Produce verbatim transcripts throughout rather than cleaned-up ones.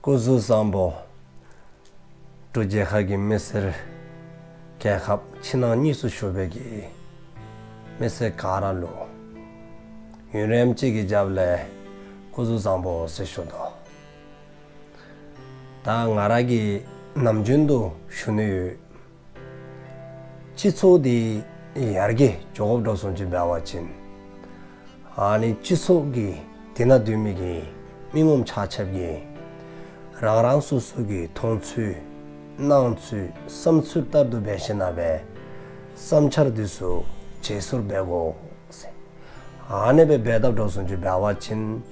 སྐུ་གཟུགས་བཟང་པོ། འབྲུག་རྒྱལ་ཁབ་ཀྱི་མི་སེར་རྒྱལ་ཁབ་ཕྱི་ནང་གཉིས་སུ་བཞུགས་པའི་གི་མི་སེར་ག་ར་ལུ་ཡུན་རིངམོ་ཅིག་གི་རྒྱབ་ལས་སྐུ་གཟུགས་བཟང་པོ་ཟེར་ཞུ་དོ། ད་ང་ར་གིས་ནམ་རྒྱུན་དུ་ཞུ་ནི་ཡོད། སྤྱི་ཚོགས་འདི་ཡར་རྒྱས་འགྱོ་དགོཔ་འདྲཝ་བཟུམ་ཅིག་འབད་བ་ཅིན། ཨ་ནི་སྤྱི་ཚོགས་ཀྱི་དེ་ནང་སྡོད་མི་གི་མི་ངོམ་ཆ་ཁྱབ་ཀྱིས་རང་རང་སོ་སོ་གི་མཐོང་ཚུལ་སྣང་ཚུལ་བསམ་ཚུལ་ལྟར་དུ་འབད་ཞིནམ་ལས་བསམ་འཆར་འདི་ཚུ་བརྗེ་སོར་འབད་དགོ་ཟེར། ཨ་ནི་སྦེ་འབད་དཔ་འདྲཝ་བཟུམ་ཅིག་འབད་བ་ཅིན།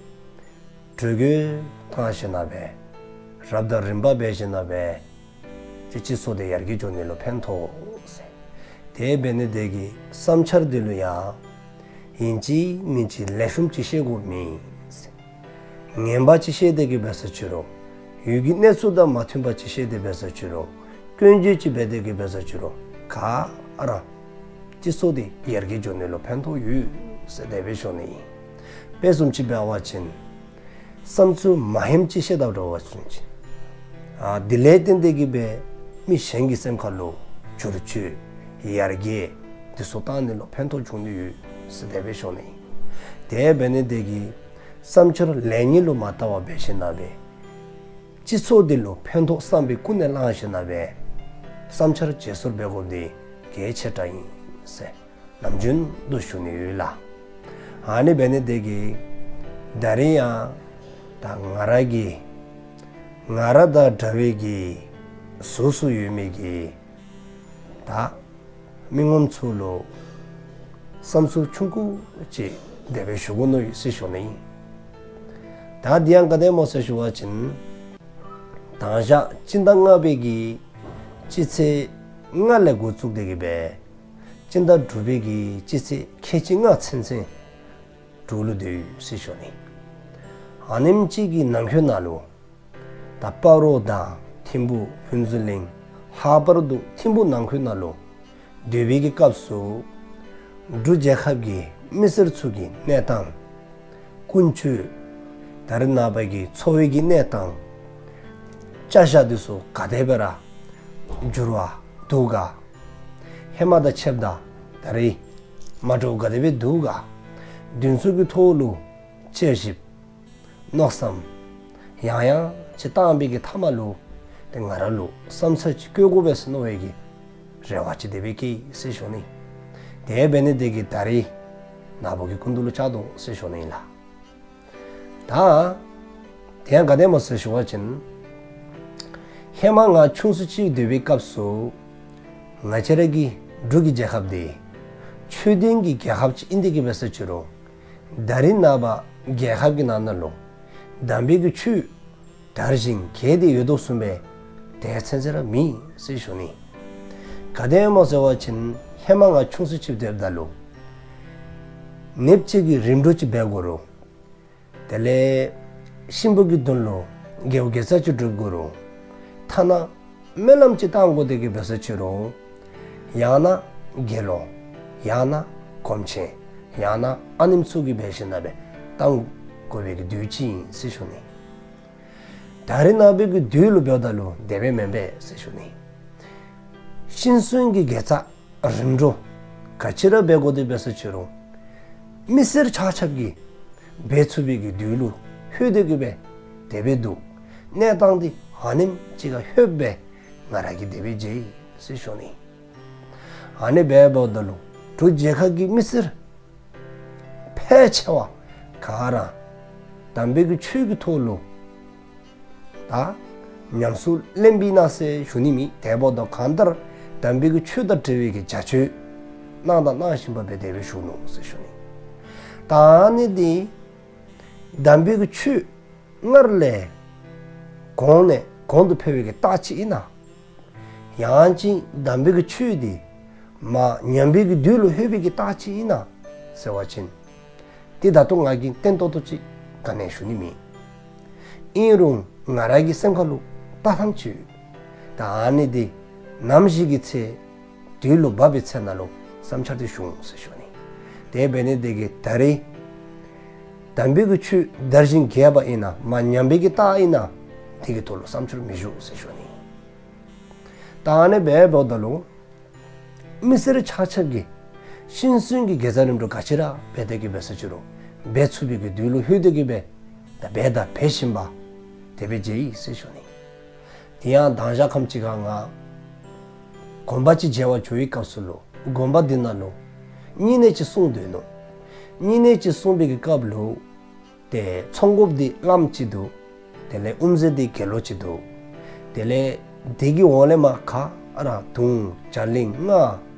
གྲོས་བསྡུར་བཏང་ཞིནམ་ལས་རབ་དང་རིམ་པ་འབད་ཞིནམ་ལས་ཅིག་སྤྱི་ཚོགས་འདི་ཡར་རྒྱས་འགྱོ་ནི་ལུ་ཕན་ཐོགས་ཟེར། དེ་འབད་ནི་དེ་གིས་བསམ་འཆར་འདི་ལུ་ཡང་ཨིན་ཅི་མིན་ཅི་ལེགས་ཤོམ་ཅིག་བཤད་དགོཔ་མེད་ཟེར། ངན་པ་ཅིག་བཤད་དེ་གི་འབད་སོ་ཅི་རུང་། ཡུལ་གྱི་གནས་ཚུལ་དང་མ་མཐུན་པ་ཅིག་བཤད་དེ་འབད་སོ་ཅི་རུང་། སྐྱོན་བརྗོད་ཅིག་འབད་དེ་གི་འབད་སོ་ཅི་རུང་། ག་ར་སྤྱི་ཚོགས་འདི་ཡར་རྒྱས་འགྱོ་ནི་ལུ་ཕན་ཐོགས་ཡོད་ཟེར་དེ་སྦེ་ཞུ་ནི་ཨིན། དཔེ་བཟུམ་ཅིག་འབད་བ་ཅིན། བསམ་ཚུལ་མ་ཧནམ་ཅིག་བཤད་དཔ་འདྲཝ་བཟུམ་ཅིག། ཨ་དེ་ལས་བརྟེན་ཏེ་གི་སྦེ་མི་གཞན་གྱི་སེམས་ཁ་ལུ་བསྒྱུར་བཅོས་ཡར་རྒྱས་འདི་ཚུ་བཏང་ནི་ལུ་ཕན་ཐོགས་འབྱུང་ནི་ཡོད་ཟེར་དེ་སྦེ་ཞུ་ནི་ཨིན། དེ་འབད་ནི་དེ་གིས་བསམ་འཆར་ལེགས་ཉེས་ལུ་མ་བལྟ་བར་འབད་ཞིནམ་ལས་སྤྱི་ཚོགས་འདི་ལུ་ཕན་ཐོགས་བསམ་པའི་ཀུན་ནས་བསླངས་ཞིནམ་ལས་བསམ་འཆར་བརྗེ་སོར་འབད་དགོཔ་འདི་གལ་ཆེ་དྲགས་ཨིན་ཟེར། ནམ་རྒྱུན་དུ་ཞུ་ནི་ཡོད་ལགས། ཨ་ནི་འབད་ནི་དེ་གིས་ད་རིས་ཡང་ད་ང་ར་གི་ང་ར་དང་འདྲ་བའི་གི་གཟུགས་སུ་ཡོད་མི་གི་ད་མི་ངོམ་ཚུ་ལུ་བསམ་ཚུལ་ཆུང་ཀུ་ཅིག་དེ་སྦེ་ཞུ་དགོ་མནོ་ཡི་ཟེར་ཞུ་ནི་ཨིན། ད་འདི་ཡང་ག་དེ་སྨོ་ཟེར་ཞུ་བ་ཅིན། དང་ཞག་སྤྱི་ཟླ་ལྔ་པའི་གི་སྤྱི་ཚེས་ལྔ་ལས་འགོ་བཙུགས་ཏེ་གི་སྦེ་སྤྱི་ཟླ་དྲུག་པའི་གི་སྤྱི་ཚེས་ཁལ་གཅིག་ལྔ་ཚུན་ཚོད་འབྲུག་ལུ་སྡོད་ཡོད་ཟེར་ཞུ་ནི། ཨ་ནེམ་ཅིག་གི་ནང་འཁོད་ནང་ལུ་ད་སྤ་རོ་དང་ཐིམ་ཕུ་ཕུན་ཚོགས་གླིང་ལྷག་པར་དུ་ཐིམ་ཕུ་ནང་འཁོད་ནང་ལུ་སྡོད་པའི་གི་སྐབས་སུ་འབྲུག་རྒྱལ་ཁབ་ཀྱི་མི་སེར་ཚུ་གི་གནས་སྟངས་ཀུན་སྤྱོད་ད་རེས་ནངས་པ་གི་འཚོ་བའི་གི་གནས་སྟངས་བྱ་བཞག་འདི་ཚུ་ག་དེ་སྦེ་ར་འགྱུར་བ་འདུག་ག། ཧེ་མ་དང་ཕྱདཔ་ད་ད་རེས་མ་འདྲཝ་ག་དེ་སྦེ་འདུག་ག། འདི་ཚུ་གི་ཐོག་ལུ་དཔྱད་ཞིབ་མནོ་བསམ་ཡང་ཡང་ཅིག་བཏང་པའི་གི་མཐའ་མ་ལུ་ཏེ་ང་ར་ལུ་བསམ་ཚུལ་ཅིག་བཀོད་དགོ་པས་ཟེར་མནོ་བའི་གི་རེ་བ་ཅིག་དེ་སྦེ་བསྐྱེད་ཡི་ཟེར་ཞུ་ནི། དེ་འབད་ནི་དེ་གིས་ད་རིས་ནཱ་བུ་གི་སྐུ་མདུན་ལུ་བཅར་དོ་ཟེར་ཞུ་ནི་ཨིན་ལགས། ད་དེ་ཡང་ག་དེ་སྨོ་ཟེར་ཞུ་བ་ཅིན། ཧེ་མ་ང་ཆུང་སུ་ཅིག་སྡོད་པའི་སྐབས་སུ་ང་བཅས་ར་གི་འབྲུག་གི་རྒྱལ་ཁབ་འདི་ཆོས་ལྡན་གྱི་རྒྱལ་ཁབ་ཅིག་ཨིན་ཏེ་གི་འབད་སོ་ཅི་རུང་ད་རེས་ནངས་པ་རྒྱལ་ཁབ་ཀྱི་ནང་ན་ལུ་དམ་པའི་གི་ཆོས་དར་ཞིང་རྒྱས་ཏེ་ཡོད་དོ་བཟུམ་སྦེ་དེ་ཚུན་ཚོད་ར་མེད་ཟེར་ཞུ་ནི། ག་དེ་སྨོ་ཟེར་བ་ཅིན་ཧེ་མ་ང་ཆུང་སུ་ཅིག་སྡོདཔ་ད་ལུ་ནདཔ་ཅིག་གིས་རིམ་གྲོ་ཅིག་འབད་དགོ་རུང་དེ་ལས་གཤིན་པོ་གི་དོན་ལུ་དགེ་བ་དགེ་རྩ་ཅིག་སྒྲུབ་དགོ་རུང་ཐ་ན་སྨོན་ལམ་ཅིག་བཏང་དགོ་དེ་གི་འབད་སོ་ཅི་རུང་ཡང་ན་དགེ་སློང་ཡང་ན་སྒོམ་ཆེན་ཡང་ན་ཨ་ནེམ་ཚུ་གིས་འབད་ཞིནམ་ལས་བཏང་དགོ་པའི་གི་དུས་ཅིག་ཨིན་ཟེར་ཞུ་ནི། ད་རེས་ནངས་པའི་གི་དུས་ལུ་འབདཝ་ད་ལུ་དེ་སྦེ་མེན་པས་ཟེར་ཞུ་ནི། ཤིང་གསོན་གྱི་དགེ་རྩ་རིམ་གྲོ་ག་ཅི་ར་འབད་དགོ་དེ་འབད་སོ་ཅི་རུང་མི་སེར་ཆ་ཁྱབ་ཀྱིས་འབད་ཚུགས་པའི་གི་དུས་ལུ་ལྷོད་དེ་གི་སྦེ་དེ་སྦེ་འདུག། གནས་སྟངས་འདི་ཨ་ནེམ་ཅིག་ཁར་ལྷོདཔ་སྦེ་ང་ར་གིས་དེ་སྦེ་མཇལ་ཡི་ཟེར་ཞུ་ནི། ཨ་ནི་འབདཝ་ད་ལུ་འབྲུག་རྒྱལ་ཁབ་ཀྱི་མི་སེར་ཕལ་ཆེ་བ་ག་ར་དམ་པའི་གི་ཆོས་ཀྱི་ཐོག་ལུ་ད་ཉམས་སུ་ལེན་པའི་ནང་ཟེར་ཞུ་ནི་མེད། དེ་འབདཝ་ད་གང་ལྟར་དམ་པའི་གི་ཆོས་དང་འབྲེལ་བའི་གི་བྱ་སྤྱོད་གནང་དང་གནང་བཞིན་པ་སྦེ་དེ་སྦེ་བཞུགས་ནུག་ཟེར་ཞུ་ནི། ད་ཨ་ནི་འདི་དམ་པའི་གི་ཆོས་སྔར་ལས་གོང་ནས་གོང་དུ་འཕེལ་བའི་གི་རྟགས་ཅིག་ཨིན་ན། ཡང་ཅིན་དམ་པའི་གི་ཆོས་འདི་མར་ཉམས་པའི་གི་དུས་ལུ་ལྷོད་པའི་གི་རྟགས་ཅིག་ཨིན་ན་ཟེར་བ་ཅིན། འདི་ད་ལྟོ་ང་གིས་བརྟན་ཏོག་ཏོ་ཅིག་ག་ནི་ཡང་ཞུ་ནི་མེད། ཨིན་རུང་ང་ར་གི་སེམས་ཁ་ལུ་ལྟ་ཐངས་ཅིག་ཡོད། ད་ཨ་ནི་འདི་ནམ་ཞིག་གི་ཚེ་དུས་ལུ་བབ་པའི་ཚེ་ན་ལུ་བསམ་འཆར་འདི་ཞུ་འོང་ཟེར་ཞུ་ནི། དེ་འབད་ནི་དེ་གིས་ད་རེས་དམ་པའི་གི་ཆོས་དར་ཞིང་རྒྱས་པ་ཨིན་ན་མར་ཉམས་པའི་གི་རྟགས་ཨིན་ན། དེ་གི་ཐོག་ལུ་བསམ་འཆར་མི་ཞུ་ཟེར་ཞུ་ནི། ད་ཨ་ནི་སྦེ་འབདཝ་ད་ལུ་མི་སེར་ཆ་ཁྱབ་ཀྱིས་ཤིང་བཙོན་གྱི་དགེ་རྩ་རིམ་གྲོ་ག་ཅི་ར་འབད་དེ་གི་འབད་ས་ཅི་རུང་འབད་ཚུགས་པའི་གི་དུས་ལུ་ལྷོད་དེ་གི་སྦེ་ད་འབད་དང་འབད་བཞིན་པ་དེ་སྦེ་མཇལ་ཡི་ཟེར་ཞུ་ནི། དེ་ཡང་དང་ཞག་ཁམས་ཅིག་ཁར་ང་དགོན་པ་ཅིག་མཇལ་བར་འགྱོ་བའི་སྐབས་སུ་ལུ་དགོན་པ་འདི་ནང་ལུ་བསྙེན་གནས་ཅིག་བསྲུང་སྡོད་ནུག། བསྙེན་གནས་ཅིག་བསྲུང་པའི་གི་སྐབས་ལུ་ཏེ་ཚོགས་འགོཔ་འདི་བླམ་ཅིག་འདུག། དེ་ལས་དབུ་མཛད་འདི་དགེ་སློང་ཅིག་འདུག། དེ་ལས་དེ་གི་འོག་ལས་མར་ག་ར་དུང་རྒྱ་གླིང་རྔ་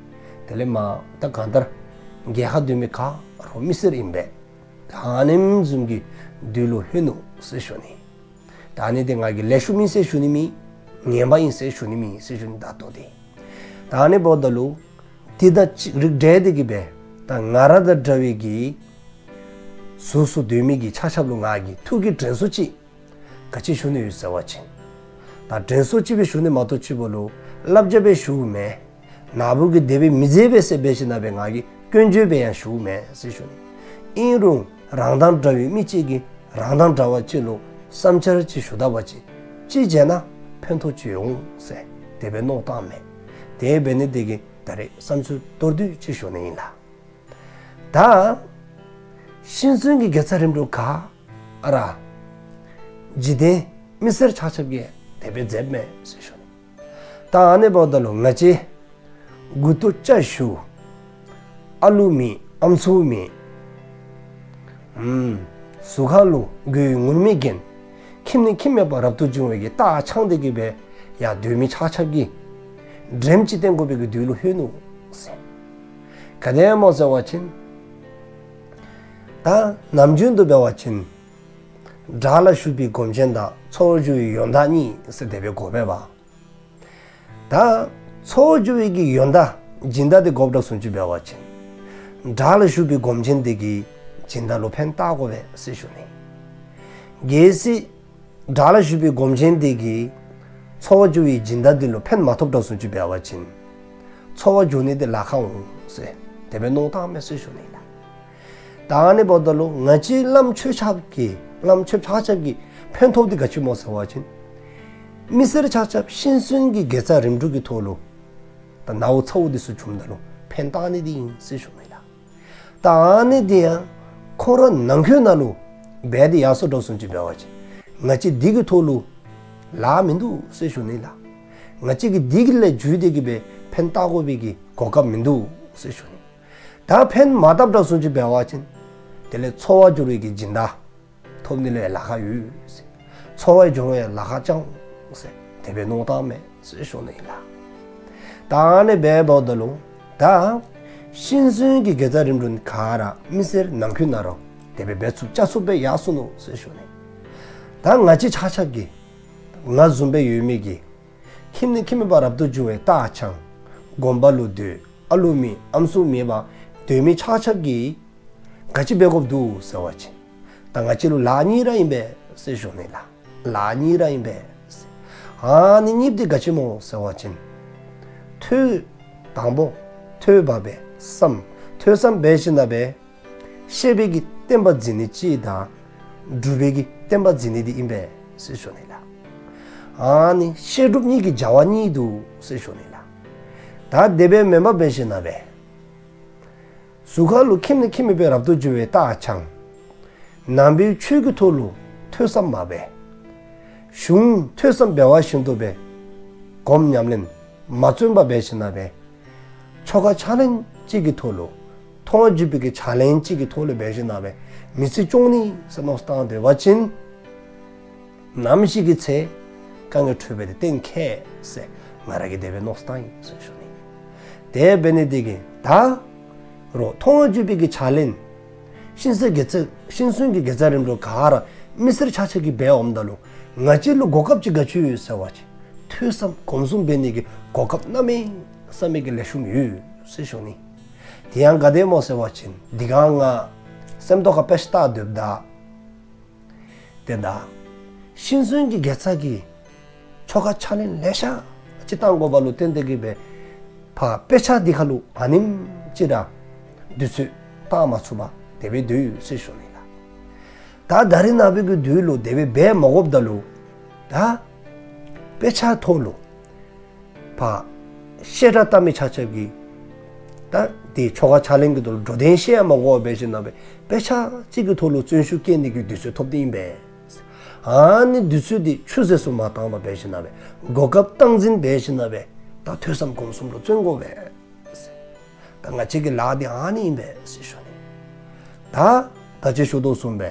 དེ་ལས་མར་ད་གང་ལྟར་རྒྱལ་ཁབ་འདི་མི་ག་ར་མི་སེར་ཨིན་པས། ད་ཨ་ནེམ་བཟུམ་གྱི་དུས་ལུ་ལྷོད་ནུག་ཟེར་ཞུ་ནི། ད་ཨ་ནི་འདི་ང་གིས་ལེགས་ཤོམ་ཨིན་ཟེར་ཞུ་ནི་མེན། ངན་པ་ཨིན་ཟེར་ཞུ་ནི་མེན་ཟེར་ཞུ་ནི། ད་ལྟོ་འདི་ད་ཨ་ནི་འབདཝ་ད་ལུ་འདི་དང་རིགས་འདྲ་དེ་གི་སྦེ་ད་ང་ར་དང་འདྲ་བའི་གི་ཟུར་ཟུར་སྡོད་མི་གི་ཆ་ཁྱབ་ལུ་ང་གིས་ཐུགས་ཀྱི་དྲན་གསོ་ཅིག་ག་ཅི་ཞུ་ནི་ཡོད་ཟེར་བ་ཅིན། ད་དྲན་གསོ་ཅིག་སྦེ་ཞུ་ནི་མ་གཏོགས་ཅིག་པོ་ལུ་བསླབ་བྱ་སྦེ་ཞུཝ་མེན། ན་བུ་གིས་དེ་སྦེ་མི་མཛད་པས་ཟེར་འབད་ཞིནམ་ལས་ང་གིས་སྐྱོན་བརྗོད་སྦེ་ཡང་ཞུཝ་མེན་ཟེར་ཞུ་ནི། ཨིན་རུང་རང་དང་འདྲ་བའི་མི་ཅིག་གིས་རང་དང་འདྲ་བ་ཅིག་ལུ་བསམ་འཆར་ཅིག་ཞུ་ད་པ་ཅིན་ཅིག་བྱས་ན་ཕན་ཐོགས་ཅིག་འོང་ཟེར་དེ་སྦེ་མནོ་བསམ་བཏངམ་མས། དེ་འབད་ནི་དེ་གིས་ད་རེས་བསམ་ཚུལ་མདོར་བསྡུས་ཅིག་ཞུ་ནི་ཨིན་ལགས། ད་ཤིང་བཙོན་གྱི་དགེ་རྩ་རིམ་གྲོ་ག་ར་འཇིག་རྟེན་མི་སེར་ཆ་ཁྱབ་ཀྱིས་དེ་སྦེ་མཛདཔ་མས་ཟེར་ཞུ་ནི། ད་ཨ་ནི་འབདཝ་ད་ལུ་ང་བཅས་མགུ་ཏོ་སྐྱ་ཞུ་ཨ་ལུ་མེད་ཨམ་སྲུ་མེད་ཨུམ་གཟུགས་ཁ་ལུ་གོས་ངུར་སྨྲིག་གྱོན། ཁྱིམ་ནས་ཁྱིམ་མེད་པར་རབ་ཏུ་བྱུང་བའི་གི་རྟ་འཆང་སྟེ་གི་སྦེ་ཡར་སྡོད་མི་ཆ་ཁྱབ་ཀྱིས་དྲནམ་ཅིག་བསྟན་དགོ་པའི་གི་དུས་ལུ་ལྷོད་ནུག་ཟེར། ག་དེ་སྨོ་ཟེར་བ་ཅིན་ད་ནམ་རྒྱུན་དུ་འབད་བ་ཅིན་དགྲ་ལ་ཞུགས་པའི་སྒོམ་ཆེན་དང་འཚོ་བ་སྒྱུར་བའི་ཡོན་བདག་གཉིས་ཟེར་དེ་སྦེ་གོ་བས་པ། ད་འཚོ་བ་སྒྱུར་བའི་གི་ཡོན་བདག་སྦྱིན་བདག་དེ་དགོཔ་འདྲཝ་སོང་ཅི་འབད་བ་ཅིན་དགྲ་ལ་ཞུགས་པའི་སྒོམ་ཆེན་དེ་གིས་སྦྱིན་བདག་ལུ་ཕན་བཏགས་དགོ་པས་ཟེར་ཞུ་ནི། གལ་སྲིད་དགྲ་ལ་ཞུགས་པའི་སྒོམ་ཆེན་དེ་གིས་འཚོ་བ་སྒྱུར་བའི་སྦྱིན་བདག་དེ་ལུ་ཕན་མ་ཐོགསཔ་འདྲཝ་སོང་ཅི་འབད་བ་ཅིན་འཚོ་བ་སྒྱུར་ནི་དེ་ལཱ་ཁག་འོང་ཟེར་དེ་སྦེ་མནོ་བསམ་བཏངམ་མས་ཟེར་ཞུ་ནི་ལགས། ད་ཨ་ནི་འབདཝ་ད་ལུ་ང་བཅས་བླམ་ཆོས་ཆ་ཁྱབ་ཀྱིས་བླམ་ཆོས་ཆ་ཁྱབ་ཀྱིས་ཕན་ཐོགསཔ་དེ་ག་ཅི་སྨོ་ཟེར་བ་ཅིན་མི་སེར་ཆ་ཁྱབ་ཤིང་བཙོན་གྱི་དགེ་རྩ་རིམ་གྲོ་གི་ཐོག་ལུ་ད་ནཝ་ཚཝ་དེ་ཚུ་བྱུངམ་ད་ལུ་ཕན་བཏགས་ནི་དེ་ཨིན་ཟེར་ཞུ་ནི་ལགས། ད་ཨ་ནི་དེ་ཡང་ཁོང་ར་ནང་འཁོད་ནང་ལུ་འབད་དེ་ཡར་སོང་འདྲཝ་སོང་ཅི་འབད་བ་ཅིན་ང་བཅས་དེ་གི་ཐོག་ལུ་ལཱ་མིན་འདུག་ཟེར་ཞུ་ནི་ལགས། ང་བཅས་ཀྱིས་དེ་གི་ལས་བརྒྱུད་དེ་གི་སྦེ་ཕན་བཏགས་དགོ་པའི་གི་གོ་སྐབས་མིན་འདུག་ཟེར་ཞུ་ནི། ད་ཕན་མ་བཏགསཔ་འདྲཝ་སོང་ཅི་འབད་བ་ཅིན་དེ་ལས་འཚོ་བ་སྒྱུར་བའི་གི་སྦྱིན་བདག་ཐོབ་ནི་ལུ་ཡང་ལཱ་ཁག་ཡོད་ཟེར། འཚོ་བ་སྒྱུར་བ་ཡང་ལཱ་ཁག་ཅིག་འོང་ཟེར་དེ་སྦེ་མནོ་བསམ་བཏངམ་མས་ཟེར་ཞུ་ནི་ཨིན་ལགས། ད་ཨ་ནི་སྦེ་འབདཝ་ད་ལུ་ད་ཤིང་བཙོན་གྱི་དགེ་རྩ་རིམ་གྲོ་ག་ར་མི་སེར་ནང་འཁོད་ནང་ར་དེ་སྦེ་འབད་ཚུགསཔ་བཅའ་ཚུགསཔ་སྦེ་ཡར་སོང་ནུག་ཟེར་ཞུ་ནི། ད་ང་བཅས་ཆ་ཁྱབ་ཀྱིས་ང་བཟུམ་སྦེ་ཡོད་མི་གི་ཁྱིམ་ནས་ཁྱིམ་མེད་པར་རབ་ཏུ་བྱུང་བའི་རྟ་འཆང་དགོན་པ་ལུ་སྡོད་ཨ་ལུ་མེད་ཨམ་སྲུ་མེད་པར་སྡོད་མི་ཆ་ཁྱབ་ཀྱིས་ག་ཅི་འབད་དགོཔ་འདུག་ཟེར་བ་ཅིན་ད་ང་བཅས་ལུ་ལཱ་གཉིས་ར་ཨིན་པས་ཟེར་ཞུ་ནི་ལགས། ལཱ་གཉིས་ར་ཨིན་པས་ཟེར། ཨ་ནི་གཉིས་དེ་ག་ཅི་སྨོ་ཟེར་བ་ཅིན་ཐོས་དང་པོ་ཐོས་པ་སྦེ་བསམ་ཐོས་བསམ་འབད་ཞིནམ་ལས་བཤད་པའི་གི་བསྟན་པ་འཛིན་ནི་གཅིག་དང་སྒྲུབ་པའི་གི་བསྟན་པ་འཛིན་ནི་དེ་ཨིན་པས་ཟེར་ཞུ་ནི་ལགས། ཨ་ནི་བཤད་སྒྲུབ་གཉིས་ཀྱི་བྱ་བ་གཉིས་འདུག་ཟེར་ཞུ་ནི་ལགས། ད་དེ་སྦེ་མེན་པར་འབད་ཞིནམ་ལས་གཟུགས་ཁ་ལུ་ཁྱིམ་ནས་ཁྱིམ་མེད་པར་རབ་ཏུ་བྱུང་བའི་རྟ་འཆང་ནང་པའི་ཆོས་ཀྱི་ཐོག་ལུ་ཐོས་བསམ་མ་འབད། གཞུང་ཐོས་བསམ་འབད་བ་བཞིན་དུ་སྦེ་སྒོམ་ཉམས་ལེན་མ་བརྩོན་པར་འབད་ཞིནམ་ལས་ཆོ་ག་ཕྱག་ལེན་གཅིག་གི་ཐོག་ལུ་མཐོང་བ་བརྒྱུད་པའི་གི་ཕྱག་ལེན་གཅིག་གི་ཐོག་ལུ་འབད་ཞིནམ་ལས་མི་ཚེ་སྐྱོང་ནི་ཟེར་མནོ་བསམ་བཏང་སྡོད་པ་ཅིན་ནམ་ཞིག་གི་ཚེ་དཀའ་ངལ་འཕྱད་པ་དེ་གཏན་འཁེལ་ཟེར་ང་ར་གིས་དེ་སྦེ་མནོ་བསམ་བཏང་ཡི་ཟེར་ཞུ་ནི། དེ་འབད་ནི་དེ་གིས་ད་རུང་མཐོང་བ་བརྒྱུད་པའི་གི་ཕྱག་ལེན་ཤིང་བཙོན་དགེ་རྩ་ཤིང་བཙོན་གྱི་དགེ་རྩ་རིམ་གྲོ་ག་ར་མི་སེར་ཆ་ཁྱབ་ཀྱིས་འབད་འོངམ་ད་ལུ་ང་བཅས་ལུ་གོ་སྐབས་ཅིག་ག་ཅི་ཡོད་ཟེར་བ་ཅིན་ཐོས་བསམ་སྒོམ་གསུམ་འབད་ནི་གི་གོ་སྐབས་གནམ་མེད་ས་མེད་ཀྱི་ལེགས་ཤོམ་ཡོད་ཟེར་ཞུ་ནི། དེ་ཡང་ག་དེ་སྨོ་ཟེར་བ་ཅིན་འདི་ག་ང་སེམས་རྟོགས་ཁར་དཔེ་ཆ་ལྟ་སྡོདཔ་ད་དེ་ད་ཤིང་བཙོན་གྱི་དགེ་རྩ་གི་ཆོ་ག་ཕྱག་ལེན་ལེ་ཤ་ཅིག་བཏང་དགོཔ་ལུ་བརྟེན་ཏེ་གི་སྦེ་ཕར་དཔེ་ཆ་འདི་ཁ་ལུ་ཨ་ནེམ་ཅིག་ར་དུས་ཚོད་བཏང་མ་ཚུགས་པར་དེ་སྦེ་སྡོད་ཡོད་ཟེར་ཞུ་ནི་ལགས། ད་ད་རེས་ནངས་པའི་གི་དུས་ལུ་དེ་སྦེ་འབད་མ་དགོཔ་ད་ལུ་ ད་དཔེ་ཆ་ཐོག་ལུ་ཕར་བཤད་གྲྭ་ལྟ་མི་ཆ་ཁྱབ་ཀྱིས་ད་དེ་ཆོ་ག་ཕྱག་ལེན་གྱི་ཐོག་ལུ་འགྲོ་དོན་བཤད་ཡང་མ་དགོ་པར་འབད་ཞིནམ་ལས་དཔེ་ཆ་གཅིག་གི་ཐོག་ལུ་བརྩོན་ཤུགས་བསྐྱེད་ནི་གི་དུས་ཚོད་ཐོབ་སྟེ་ཨིན་པས། ཨ་ནི་དུས་ཚོད་འདི་ཆུད་ཟོས་སུ་མ་བཏང་པར་འབད་ཞིནམ་ལས་གོ་སྐབས་སྟངས་འཛིན་འབད་ཞིནམ་ལས་ད་ཐོས་བསམ་སྒོམ་གསུམ་ལུ་བརྩོན་དགོ་པས། ད་ང་བཅས་ཀྱི་ལཱ་འདི་ཨ་ནི་ཨིན་པས་ཟེར་ཞུ་ནི། ད་ད་ཅི་ཞུ་དོ་བཟུམ་སྦེ་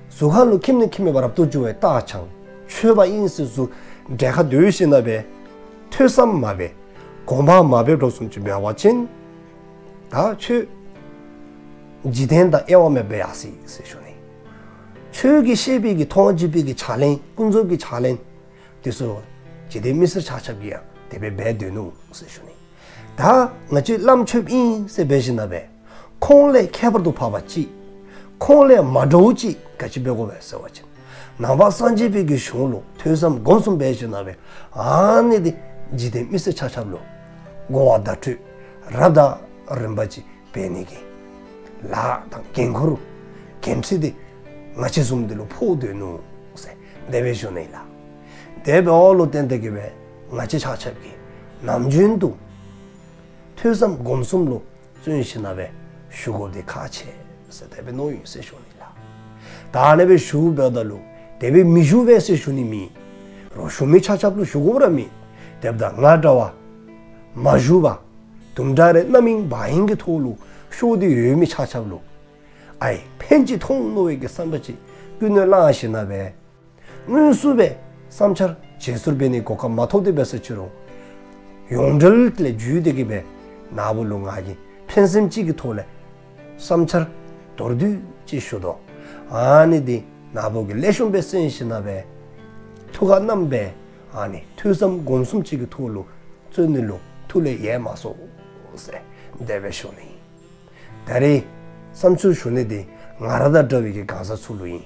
གཟུགས་ཁ་ལུ་ཁྱིམ་ནས་ཁྱིམ་མེད་པར་རབ་ཏུ་བྱུང་བའི་རྟ་ཆང་མཆོད་པ་ཨིན་ཟེར་གཟུགས་གྲལ་ཁར་སྡོད་ཞིནམ་ལས་ཐོས་བསམ་མ་འབད་སྒོམ་པ་མ་འབད་དོ་བཟུམ་ཅིག་འབད་བ་ཅིན་ད་ཁྱོད་འཇིག་རྟེན་དང་དབྱེ་བ་མེདཔ་སྦེ་ཡར་སོ་ཡི་ཟེར་ཞུ་ནི། ཁྱོད་ཀྱིས་བཤད་པའི་གི་མཐོང་བ་མཇལ་བའི་གི་ཕྱག་ལེན་ཀུན་རྫོབ་ཀྱི་ཕྱག་ལེན་དེ་ཚུ་འཇིག་རྟེན་མི་སེར་ཆ་ཁྱབ་ཀྱིས་ཡང་དེ་སྦེ་འབད་སྡོད་ནུག་ཟེར་ཞུ་ནི། ད་ང་བཅས་བླམ་ཆོསཔ་ཨིན་ཟེར་འབད་ཞིནམ་ལས་ཁོང་ལས་ཁྱད་པར་དུ་འཕགས་པ་ཅིག་ཁོང་ལས་མ་འདྲཝ་ཅིག་ག་ཅི་འབད་དགོ་པས་ཟེར་བ་ཅིན་ནང་པ་སངས་རྒྱས་པའི་གི་གཞུང་ལུ་ཐོས་བསམ་སྒོམ་གསུམ་འབད་ཞིནམ་ལས་ཨ་ནི་འདི་འཇིག་རྟེན་མི་སེར་ཆ་ཁྱབ་ལུ་གོ་བ་བརྡ་སྤྲོད་རབ་དང་རིམ་པ་ཅིག་འབད་ནི་གི་ལཱ་དང་འགན་ཁུར་འགན་འཁྲི་འདི་ང་བཅས་བཟུམ་འདི་ལུ་ཕོག་སྡོད་ནུག་ཟེར་དེ་སྦེ་ཞུ་ནི་ལགས། དེ་འབདཝ་ལུ་བརྟེན་ཏེ་གིས་སྦེ་ང་བཅས་ཆ་ཁྱབ་ཀྱིས་ནམ་རྒྱུན་དུ་ཐོས་བསམ་སྒོམ་གསུམ་ལུ་བརྩོན་ཞིནམ་ལས་བཞུགས་དགོཔ་འདི་ཁག་ཆེ་ཟེར་དེ་སྦེ་མནོ་ཡི་ཟེར་ཞུ་ནི་ལགས། ད་ཨ་ནི་སྦེ་བཞུགསཔ་ད་ལུ་དེ་སྦེ་མི་བཞུགས་པས་ཟེར་ཞུ་ནི་མེན། རོགས་བཞུགས་མི་ཆ་ཁྱབ་ལུ་བཞུགས་དགོཔ་ར་མེད། དེ་འབདཝ་ད་ང་འདྲ་བ་མ་བཞུགས་པར་དུམ་གྲ་རེ་རྣམ་གཡེང་བག་གཡེང་གི་ཐོག་ལུ་ཤོར་ཏེ་ཡོད་མི་ཆ་ཁྱབ་ལུ་ཨའི་ཕན་ཅིག་ཐོགས་མནོ་བའི་གི་བསམ་པ་ཅིག་ཀུན་ནས་བསླངས་ཞིནམ་ལས་དངོས་སུ་སྦེ་བསམ་འཆར་བརྗེ་སོར་འབད་ནི་གོ་སྐབས་མ་ཐོབ་སྟེ་འབད་ས་ཅི་རུང་ཡོངས་འབྲེལ་ལས་བརྒྱུད་དེ་གིས་སྦེ་ན་བུ་ལུ་ང་གིས་ཕན་སེམས་ཅིག་གི་ཐོག་ལས་བསམ་འཆར་མདོར་བསྡུས་ཅིག་ཞུ་དོ། ཨ་ནི་འདི་ན་བུ་གིས་ལེགས་ཤོམ་སྦེ་གསན་ཞིནམ་ལས་ཐུགས་ཁར་བསྣམས་སྦེ་ཨ་ནི་ཐོས་བསམ་སྒོམ་གསུམ་ཅིག་གི་ཐོག་ལུ་བརྩོན་ནི་ལུ་ཐུགས་ལས་ཡལ་མ་སོང་ཟེར་དེ་སྦེ་ཞུ་ནི། ད་རེས་བསམ་ཚུལ་ཞུ་ནི་འདི་ང་ར་དང་འདྲ་བའི་གི་གང་ཟག་ཚུ་ལུ་ཨིན།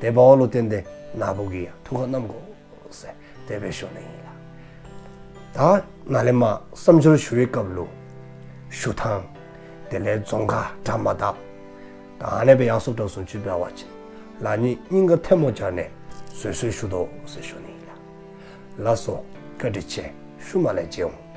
དེ་འབདཝ་ལུ་བརྟེན་ཏེ་ན་བུ་གིས་ཡང་ཐུགས་ཁར་བསྣམ་དགོ་ཟེར་དེ་སྦེ་ཞུ་ནི་ཨིན་ལགས། ད་ནཱ་ལས་མར་བསམ་འཆར་ཞུ་བའི་སྐབས་ལུ་ཞུ་ཐངས་དེ་ལས་རྫོང་ཁ་དྲ་མ་བཏབ། ད་ཨ་ནི་སྦེ་ཡར་སོཔ་ད་བཟུམ་ཅིག་འབད་བ་ཅིན་ལག་གཉིས་སྙིང་ག་ཐལ་མོ་སྦྱར་ནས་བཟོད་གསོལ་ཞུ་དོ་ཟེར་ཞུ་ནི་ཨིན་ལགས། ལགས་སོ། བཀའ་དྲིན་ཆེ། ཤུལ་མ་ལས་མཇལ་འོང་།